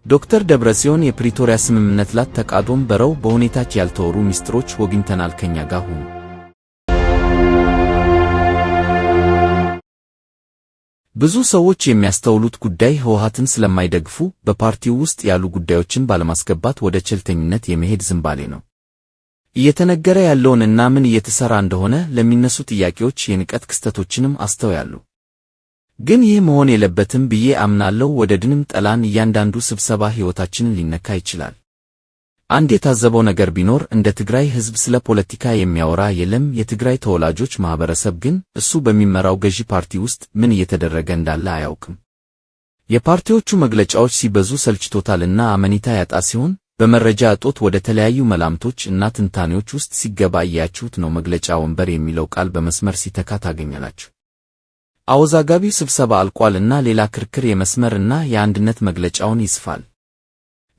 ዶክተር ደብረጽዮን የፕሪቶሪያ ስምምነት ላት ተቃዶም በረው በሁኔታች ያልተወሩ ሚስጥሮች ወግኝተናል፣ ከኛ ጋር ሁኑ። ብዙ ሰዎች የሚያስተውሉት ጉዳይ ህወሓትን ስለማይደግፉ በፓርቲው ውስጥ ያሉ ጉዳዮችን ባለማስገባት ወደ ቸልተኝነት የመሄድ ዝንባሌ ነው። እየተነገረ ያለውን እና ምን እየተሰራ እንደሆነ ለሚነሱ ጥያቄዎች የንቀት ክስተቶችንም አስተውያሉ። ግን ይህ መሆን የለበትም ብዬ አምናለሁ። ወደድንም ጠላን እያንዳንዱ ስብሰባ ሕይወታችንን ሊነካ ይችላል። አንድ የታዘበው ነገር ቢኖር እንደ ትግራይ ሕዝብ ስለ ፖለቲካ የሚያወራ የለም። የትግራይ ተወላጆች ማህበረሰብ ግን እሱ በሚመራው ገዢ ፓርቲ ውስጥ ምን እየተደረገ እንዳለ አያውቅም። የፓርቲዎቹ መግለጫዎች ሲበዙ ሰልችቶታልና አመኔታ ያጣ ሲሆን በመረጃ እጦት ወደ ተለያዩ መላምቶች እና ትንታኔዎች ውስጥ ሲገባ እያያችሁት ነው። መግለጫ ወንበር የሚለው ቃል በመስመር ሲተካ ታገኛላችሁ። አወዛጋቢው ስብሰባ አልቋል እና ሌላ ክርክር የመስመር እና የአንድነት መግለጫውን ይጽፋል።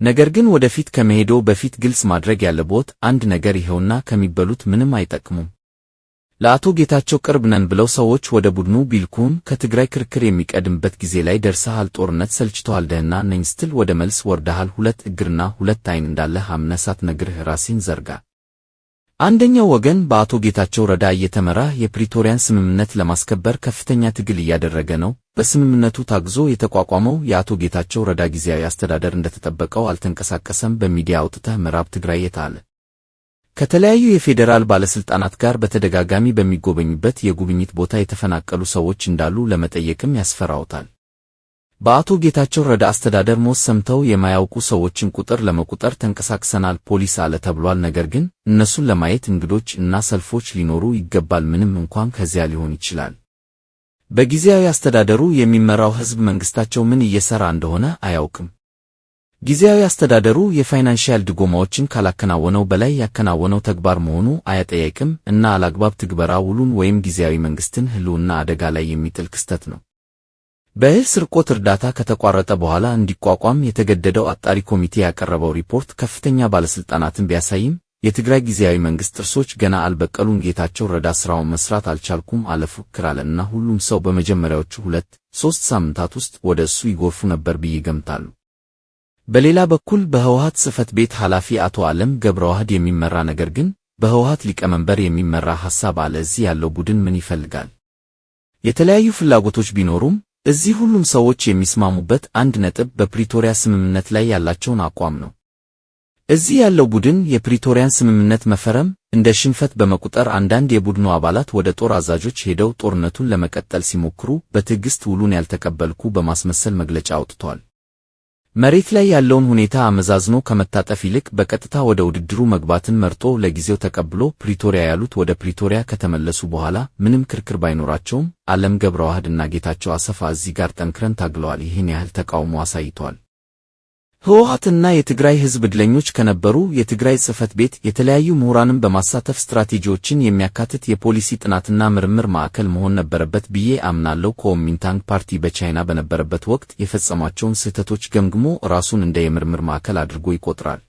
ነገር ግን ወደፊት ከመሄዶ በፊት ግልጽ ማድረግ ያለብዎት አንድ ነገር ይኸውና፣ ከሚበሉት ምንም አይጠቅሙም። ለአቶ ጌታቸው ቅርብ ነን ብለው ሰዎች ወደ ቡድኑ ቢልኩም ከትግራይ ክርክር የሚቀድምበት ጊዜ ላይ ደርሰሃል፣ ጦርነት ሰልችቶሃል፣ ደህና ነኝ ስትል ወደ መልስ ወርደሃል፣ ሁለት እግርና ሁለት ዓይን እንዳለህ አምነህ ሳትነግርህ ራስህን ዘርጋ። አንደኛው ወገን በአቶ ጌታቸው ረዳ እየተመራ የፕሪቶሪያን ስምምነት ለማስከበር ከፍተኛ ትግል እያደረገ ነው። በስምምነቱ ታግዞ የተቋቋመው የአቶ ጌታቸው ረዳ ጊዜያዊ አስተዳደር እንደተጠበቀው አልተንቀሳቀሰም። በሚዲያ አውጥተህ ምዕራብ ትግራይ የት አለ? ከተለያዩ የፌዴራል ባለስልጣናት ጋር በተደጋጋሚ በሚጎበኙበት የጉብኝት ቦታ የተፈናቀሉ ሰዎች እንዳሉ ለመጠየቅም ያስፈራውታል። በአቶ ጌታቸው ረዳ አስተዳደር ሞት ሰምተው የማያውቁ ሰዎችን ቁጥር ለመቁጠር ተንቀሳቅሰናል፣ ፖሊስ አለ ተብሏል። ነገር ግን እነሱን ለማየት እንግዶች እና ሰልፎች ሊኖሩ ይገባል፣ ምንም እንኳን ከዚያ ሊሆን ይችላል። በጊዜያዊ አስተዳደሩ የሚመራው ሕዝብ መንግስታቸው ምን እየሰራ እንደሆነ አያውቅም። ጊዜያዊ አስተዳደሩ የ financial ድጎማዎችን ካላከናወነው በላይ ያከናወነው ተግባር መሆኑ አያጠያይቅም እና አላግባብ ትግበራ ውሉን ወይም ጊዜያዊ መንግስትን ህልውና አደጋ ላይ የሚጥል ክስተት ነው። በእህል ስርቆት እርዳታ ከተቋረጠ በኋላ እንዲቋቋም የተገደደው አጣሪ ኮሚቴ ያቀረበው ሪፖርት ከፍተኛ ባለስልጣናትን ቢያሳይም የትግራይ ጊዜያዊ መንግስት ጥርሶች ገና አልበቀሉም። ጌታቸው ረዳ ስራውን መስራት አልቻልኩም አለ፣ ፉክክር አለና ሁሉም ሰው በመጀመሪያዎቹ 2-3 ሳምንታት ውስጥ ወደ እሱ ይጎርፉ ነበር ብዬ እገምታለሁ። በሌላ በኩል በህወሓት ጽሕፈት ቤት ኃላፊ አቶ ዓለም ገብረዋህድ የሚመራ ነገር ግን በህወሓት ሊቀመንበር የሚመራ ሐሳብ አለ። እዚህ ያለው ቡድን ምን ይፈልጋል? የተለያዩ ፍላጎቶች ቢኖሩም እዚህ ሁሉም ሰዎች የሚስማሙበት አንድ ነጥብ በፕሪቶሪያ ስምምነት ላይ ያላቸውን አቋም ነው። እዚህ ያለው ቡድን የፕሪቶሪያን ስምምነት መፈረም እንደ ሽንፈት በመቁጠር አንዳንድ የቡድኑ አባላት ወደ ጦር አዛዦች ሄደው ጦርነቱን ለመቀጠል ሲሞክሩ በትዕግስት ውሉን ያልተቀበልኩ በማስመሰል መግለጫ አውጥቷል። መሬት ላይ ያለውን ሁኔታ አመዛዝኖ ከመታጠፍ ይልቅ በቀጥታ ወደ ውድድሩ መግባትን መርጦ ለጊዜው ተቀብሎ ፕሪቶሪያ ያሉት ወደ ፕሪቶሪያ ከተመለሱ በኋላ ምንም ክርክር ባይኖራቸውም ዓለም ገብረዋህድ እና ጌታቸው አሰፋ እዚህ ጋር ጠንክረን ታግለዋል፣ ይህን ያህል ተቃውሞ አሳይተዋል። ህወሓትና የትግራይ ህዝብ ዕድለኞች ከነበሩ የትግራይ ጽሕፈት ቤት የተለያዩ ምሁራንን በማሳተፍ ስትራቴጂዎችን የሚያካትት የፖሊሲ ጥናትና ምርምር ማዕከል መሆን ነበረበት ብዬ አምናለሁ። ኮሚንታንግ ፓርቲ በቻይና በነበረበት ወቅት የፈጸሟቸውን ስህተቶች ገምግሞ ራሱን እንደ የምርምር ማዕከል አድርጎ ይቆጥራል።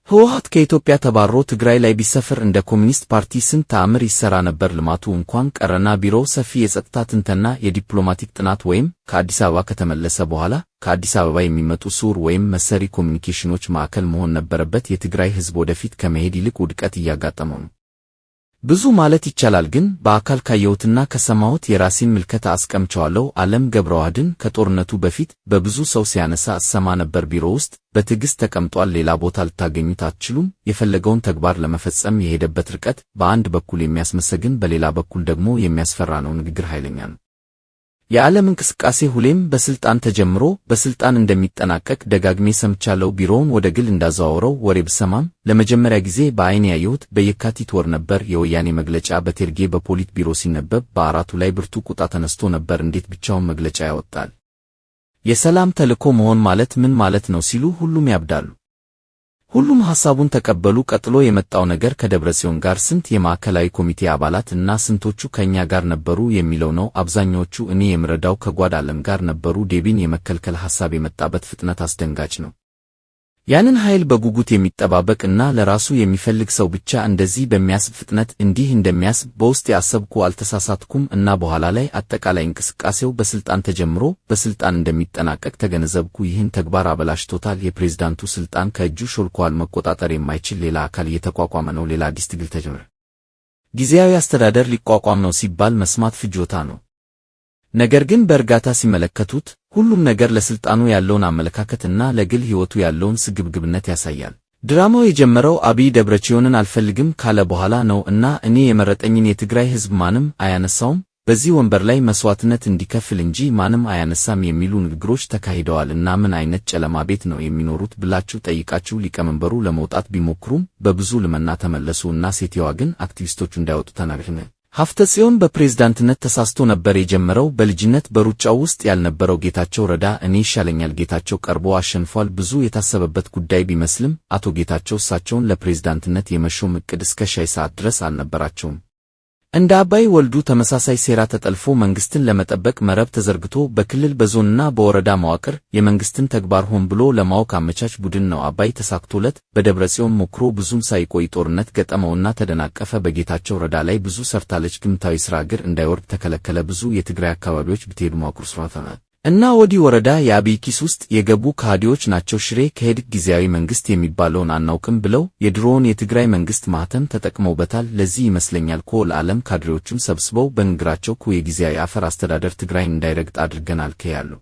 ህወሓት ከኢትዮጵያ ተባሮ ትግራይ ላይ ቢሰፍር እንደ ኮሚኒስት ፓርቲ ስንት ተአምር ይሰራ ነበር። ልማቱ እንኳን ቀረና ቢሮው ሰፊ የጸጥታ ትንተና፣ የዲፕሎማቲክ ጥናት ወይም ከአዲስ አበባ ከተመለሰ በኋላ ከአዲስ አበባ የሚመጡ ስውር ወይም መሰሪ ኮሚኒኬሽኖች ማዕከል መሆን ነበረበት። የትግራይ ህዝብ ወደፊት ከመሄድ ይልቅ ውድቀት እያጋጠመው ነው። ብዙ ማለት ይቻላል፣ ግን በአካል ካየሁትና ከሰማሁት የራሴን ምልከታ አስቀምጨዋለሁ። ዓለም ገብረዋህድን ከጦርነቱ በፊት በብዙ ሰው ሲያነሳ እሰማ ነበር። ቢሮ ውስጥ በትዕግስት ተቀምጧል። ሌላ ቦታ ልታገኙት አትችሉም። የፈለገውን ተግባር ለመፈጸም የሄደበት ርቀት በአንድ በኩል የሚያስመሰግን፣ በሌላ በኩል ደግሞ የሚያስፈራ ነው። ንግግር ኃይለኛ ነው። የዓለም እንቅስቃሴ ሁሌም በስልጣን ተጀምሮ በስልጣን እንደሚጠናቀቅ ደጋግሜ ሰምቻለሁ። ቢሮውን ወደ ግል እንዳዘዋወረው ወሬ ብሰማም ለመጀመሪያ ጊዜ በዓይኔ ያየሁት በየካቲት ወር ነበር። የወያኔ መግለጫ በቴርጌ በፖሊት ቢሮ ሲነበብ በአራቱ ላይ ብርቱ ቁጣ ተነስቶ ነበር። እንዴት ብቻውን መግለጫ ያወጣል? የሰላም ተልዕኮ መሆን ማለት ምን ማለት ነው? ሲሉ ሁሉም ያብዳሉ። ሁሉም ሐሳቡን ተቀበሉ። ቀጥሎ የመጣው ነገር ከደብረጽዮን ጋር ስንት የማዕከላዊ ኮሚቴ አባላት እና ስንቶቹ ከኛ ጋር ነበሩ የሚለው ነው። አብዛኛዎቹ እኔ የምረዳው ከጓድ ዓለም ጋር ነበሩ። ዴቢን የመከልከል ሐሳብ የመጣበት ፍጥነት አስደንጋጭ ነው። ያንን ኃይል በጉጉት የሚጠባበቅ እና ለራሱ የሚፈልግ ሰው ብቻ እንደዚህ በሚያስብ ፍጥነት እንዲህ እንደሚያስብ በውስጥ ያሰብኩ አልተሳሳትኩም እና በኋላ ላይ አጠቃላይ እንቅስቃሴው በስልጣን ተጀምሮ በስልጣን እንደሚጠናቀቅ ተገነዘብኩ። ይህን ተግባር አበላሽቶታል። የፕሬዝዳንቱ ስልጣን ከእጁ ሾልኳል። መቆጣጠር የማይችል ሌላ አካል እየተቋቋመ ነው። ሌላ አዲስ ትግል ተጀመረ። ጊዜያዊ አስተዳደር ሊቋቋም ነው ሲባል መስማት ፍጆታ ነው። ነገር ግን በእርጋታ ሲመለከቱት ሁሉም ነገር ለስልጣኑ ያለውን አመለካከትና ለግል ሕይወቱ ያለውን ስግብግብነት ያሳያል። ድራማው የጀመረው አብይ ደብረጽዮንን አልፈልግም ካለ በኋላ ነው እና እኔ የመረጠኝን የትግራይ ሕዝብ ማንም አያነሳውም፣ በዚህ ወንበር ላይ መስዋዕትነት እንዲከፍል እንጂ ማንም አያነሳም የሚሉ ንግግሮች ተካሂደዋል እና ምን አይነት ጨለማ ቤት ነው የሚኖሩት ብላችሁ ጠይቃችሁ ሊቀመንበሩ ለመውጣት ቢሞክሩም በብዙ ልመና ተመለሱ እና ሴትየዋ ግን አክቲቪስቶቹ እንዳይወጡ ተናግረዋል። ሀፍተ ጽዮን በፕሬዝዳንትነት ተሳስቶ ነበር የጀመረው። በልጅነት በሩጫው ውስጥ ያልነበረው ጌታቸው ረዳ እኔ ይሻለኛል ጌታቸው ቀርቦ አሸንፏል። ብዙ የታሰበበት ጉዳይ ቢመስልም አቶ ጌታቸው እሳቸውን ለፕሬዝዳንትነት የመሾም ዕቅድ እስከ ሻይ ሰዓት ድረስ አልነበራቸውም። እንደ አባይ ወልዱ ተመሳሳይ ሴራ ተጠልፎ መንግስትን ለመጠበቅ መረብ ተዘርግቶ በክልል በዞንና በወረዳ መዋቅር የመንግስትን ተግባር ሆን ብሎ ለማወክ አመቻች ቡድን ነው። አባይ ተሳክቶለት በደብረጽዮን ሞክሮ ብዙም ሳይቆይ ጦርነት ገጠመውና ተደናቀፈ። በጌታቸው ረዳ ላይ ብዙ ሰርታለች። ግምታዊ ስራ እግር እንዳይወርድ ተከለከለ። ብዙ የትግራይ አካባቢዎች ብትሄዱ መዋቅሩ እና ወዲህ ወረዳ የአብይ ኪስ ውስጥ የገቡ ከሃዲዎች ናቸው። ሽሬ ከሄድክ ጊዜያዊ መንግስት የሚባለውን አናውቅም ብለው የድሮውን የትግራይ መንግስት ማህተም ተጠቅመውበታል። ለዚህ ይመስለኛል ኮ ለዓለም ካድሬዎቹን ሰብስበው በንግራቸው ኩ የጊዜያዊ አፈር አስተዳደር ትግራይን እንዳይረግጥ አድርገናል ከያሉ።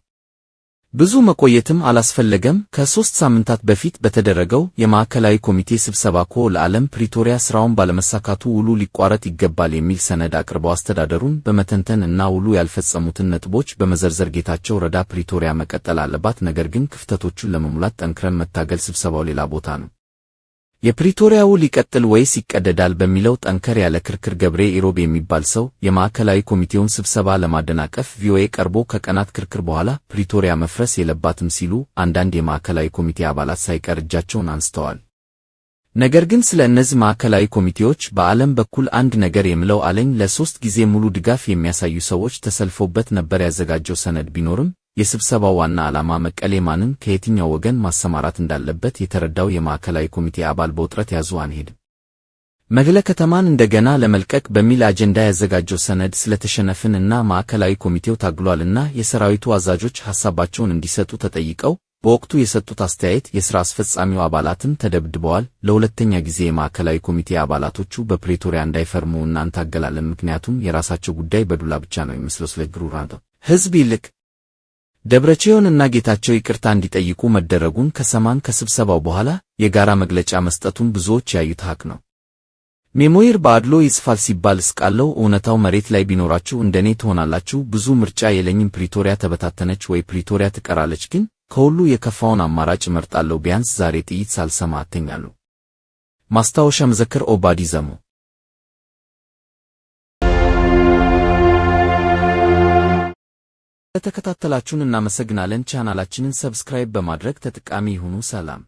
ብዙ መቆየትም አላስፈለገም። ከ3 ሳምንታት በፊት በተደረገው የማዕከላዊ ኮሚቴ ስብሰባ ኮ ለዓለም ፕሪቶሪያ ስራውን ባለመሳካቱ ውሉ ሊቋረጥ ይገባል የሚል ሰነድ አቅርበው አስተዳደሩን በመተንተን እና ውሉ ያልፈጸሙትን ነጥቦች በመዘርዘር ጌታቸው ረዳ ፕሪቶሪያ መቀጠል አለባት፣ ነገር ግን ክፍተቶቹን ለመሙላት ጠንክረን መታገል። ስብሰባው ሌላ ቦታ ነው። የፕሪቶሪያ ውል ይቀጥል ወይስ ይቀደዳል በሚለው ጠንከር ያለ ክርክር ገብሬ ኢሮብ የሚባል ሰው የማዕከላዊ ኮሚቴውን ስብሰባ ለማደናቀፍ ቪኦኤ ቀርቦ ከቀናት ክርክር በኋላ ፕሪቶሪያ መፍረስ የለባትም ሲሉ አንዳንድ የማዕከላዊ ኮሚቴ አባላት ሳይቀር እጃቸውን አንስተዋል። ነገር ግን ስለ እነዚህ ማዕከላዊ ኮሚቴዎች በዓለም በኩል አንድ ነገር የምለው አለኝ። ለ3 ጊዜ ሙሉ ድጋፍ የሚያሳዩ ሰዎች ተሰልፈውበት ነበር። ያዘጋጀው ሰነድ ቢኖርም የስብሰባው ዋና ዓላማ መቀሌ ማንን ከየትኛው ወገን ማሰማራት እንዳለበት የተረዳው የማዕከላዊ ኮሚቴ አባል በውጥረት ያዙ አንሄድም፣ መቀለ ከተማን እንደገና ለመልቀቅ በሚል አጀንዳ ያዘጋጀው ሰነድ ስለተሸነፍን እና ማዕከላዊ ኮሚቴው ታግሏልና የሰራዊቱ አዛዦች ሐሳባቸውን እንዲሰጡ ተጠይቀው በወቅቱ የሰጡት አስተያየት የሥራ አስፈጻሚው አባላትም ተደብድበዋል። ለሁለተኛ ጊዜ የማዕከላዊ ኮሚቴ አባላቶቹ በፕሬቶሪያ እንዳይፈርሙ እና እንታገላለን፣ ምክንያቱም የራሳቸው ጉዳይ በዱላ ብቻ ነው የሚመስለው ስለ ህዝብ ይልቅ ደብረጽዮን እና ጌታቸው ይቅርታ እንዲጠይቁ መደረጉን ከሰማን ከስብሰባው በኋላ የጋራ መግለጫ መስጠቱን ብዙዎች ያዩት ሐቅ ነው። Memoir በአድሎ ይጽፋል ሲባል እስቃለው። እውነታው መሬት ላይ ቢኖራችሁ እንደኔ ትሆናላችሁ። ብዙ ምርጫ የለኝም። ፕሪቶሪያ ተበታተነች ወይ ፕሪቶሪያ ትቀራለች። ግን ከሁሉ የከፋውን አማራጭ እመርጣለሁ። ቢያንስ ዛሬ ጥይት ሳልሰማ እተኛለሁ። ማስታወሻ መዘክር ኦባዲ ዘሙ። ለተከታተላችሁን እናመሰግናለን። ቻናላችንን subscribe በማድረግ ተጠቃሚ ይሁኑ። ሰላም።